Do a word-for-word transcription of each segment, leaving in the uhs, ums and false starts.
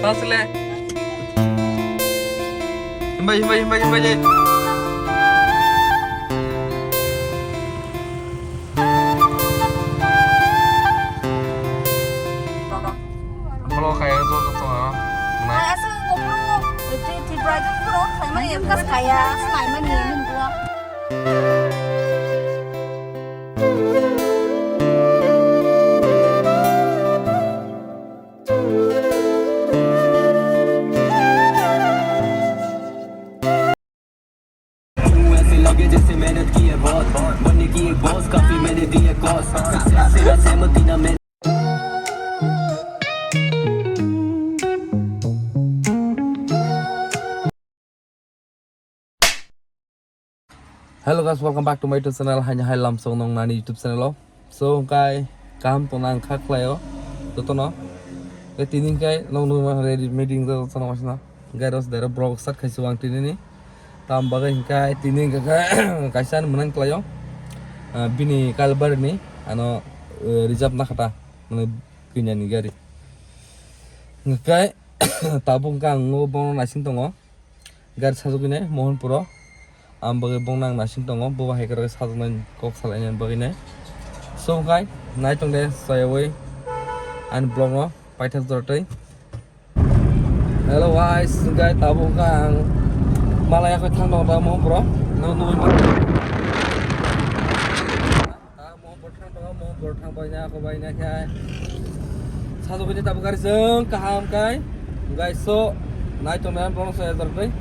Asle. Himbai, himbai, himbai, himbai, himbai. Vlog kaya jo jo to. Nai. Ai, asal GoPro, eh, ti, ti, bra jong pro, khlaimani, em kas kaya, khlaimani, em pro. ऐसे लगे जैसे मेहनत की है बहुत, बनने की एक बॉस, काफी मैंने दी है कॉस्ट। सक्सेस से ना सहमति ना मैं। Hello guys, welcome back to my YouTube channel. Haini hai lamsong nong nani YouTube channel o. So, hwnkhe kaham tongna ang kha khlaio jotono. Tei tini hwnkhe nong nugwi mankha ready meeting jotono waisano. Hwnkhe aro se direct vlog start khai si o ang tini ni. Tam bagwi hwnkhe tini hwnkhe kaisa ani mwnang khlaio. Ah, bini kalbar ni ano, eh, reserve na khata mane kanya ni gari. Hwnkhe tabuk hwnkhe ang o bono naising tongo. Gari sajagwi nai Mohanpuro. Ang bagwi bongno ang naising tongo, bo hai kwrwi sajaknai kok salainani bagwi nai. So, hwnkhe nai tong de, sayawi ani vlog no paithak jora twi. Hello guys, hwnkhe tabuk hwnkhe ang malaya khe thang tongo ta Mohanpuro. Nwng nugwi mano. Ah, Mohanpur thang tongo, Mohanpur thang bai na, ako bai na khe. Sajagwi ni tabuk gari chwng kaham kai. Guys, so, nai tong nai, bono so ejar bai.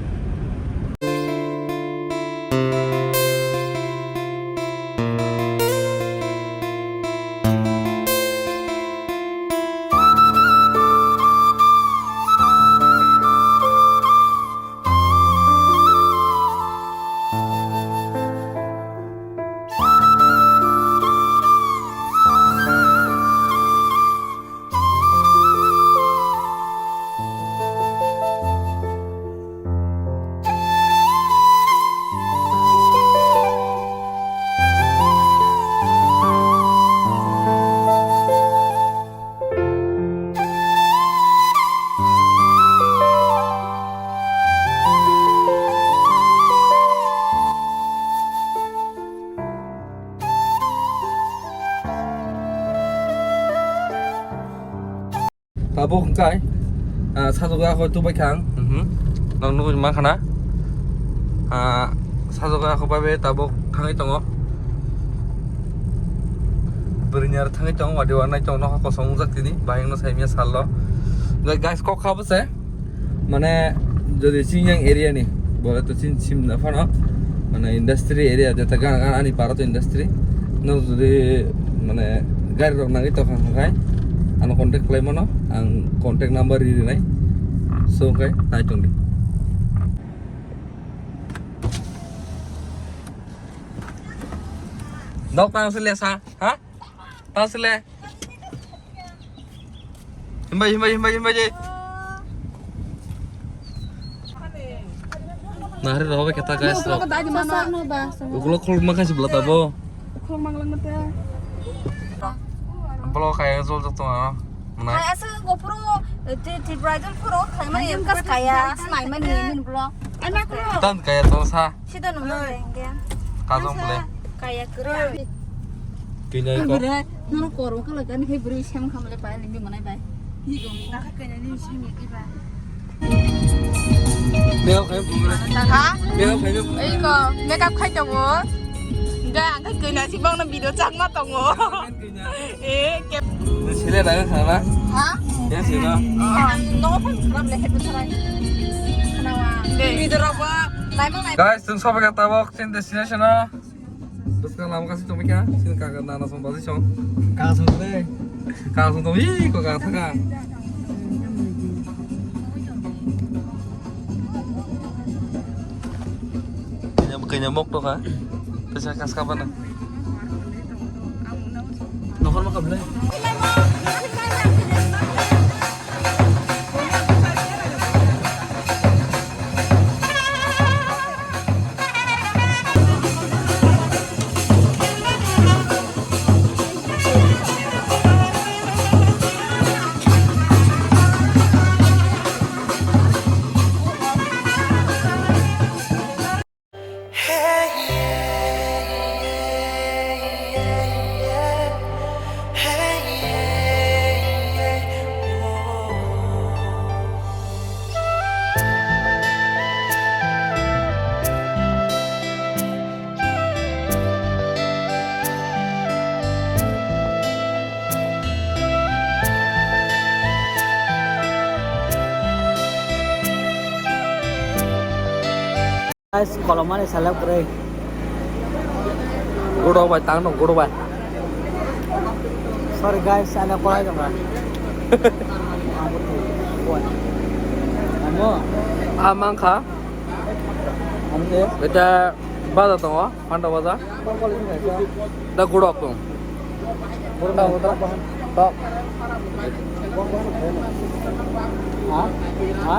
Tabuk hwnkhe, ah, sajagwi ako tubai kha ang. Mhm. Nang nugwi mankha na? Ah, sajagwi ako bai bai tabuk thangwi tongo. Bwrwini aro thangwi tongo, wadi wanai tongo, nokha kosong wngjak tini, bahai wngno saimya sallo. Gai-, guys, kok kha bwse. Mane, jodi chini yang area ni, bole to chini sim na phano, mane, industry area, jeta gana gana ani para to industry. No, jodi, mane, gari rok nangwi tongkha hwnkhe, ano contact khlai mano, ang contact number ri rinai. So, hwnkhe, nai tongdi. Dok tang sile sa, ha? Tang sile. Himbai, himbai, himbai, himbai je. Nahari rohobe kata guys, rok. Ukulok khuluk makhasi belata bo. Belok kaya jol jok tongo. Mana? Hai, asa GoPro, eh, ti, ti bridal pro, khai mani, em kas kaya, snai mani, min vlog. Tan kaya to sa. Sida nung nang deng dia. Kajong ble. Kaya kura. Kini ko. Nono korong kala gani khai beri sem khamle pai, limbi manai pai. Hi gong. Naka kena ni sem ya kiba. Beo khai. Ha? Beo khai. Ei ko, makeup khai tongo. Ga, ang khai kena si bang na video chang ma tongo. Eh, ke- Sile daga khana? Ha? Ya sila. Oh, no phone khana le head sarai. Khana wa. Dei. Video rok ba, lai mang lai. Guys, chwng sobai kha tabok chini destination o. Bwskang lama kasi tongbai kha, chini kaka nana song baji song. Kaka song le. Kaka song tong, ih, ko kaka thaka. Kanya, kanya mok to kha. Tesa kas ka bana. Nokhor ma kable. Guys, kolomani salak bwrwi. Gudo bai tang dong, gudo bai. Sorry guys, ana kolai dong. Amo. Amang kha. Amo. Eta baja tongo, panda baja. Da gurok tong. Tok. Tok. Ha? Ha?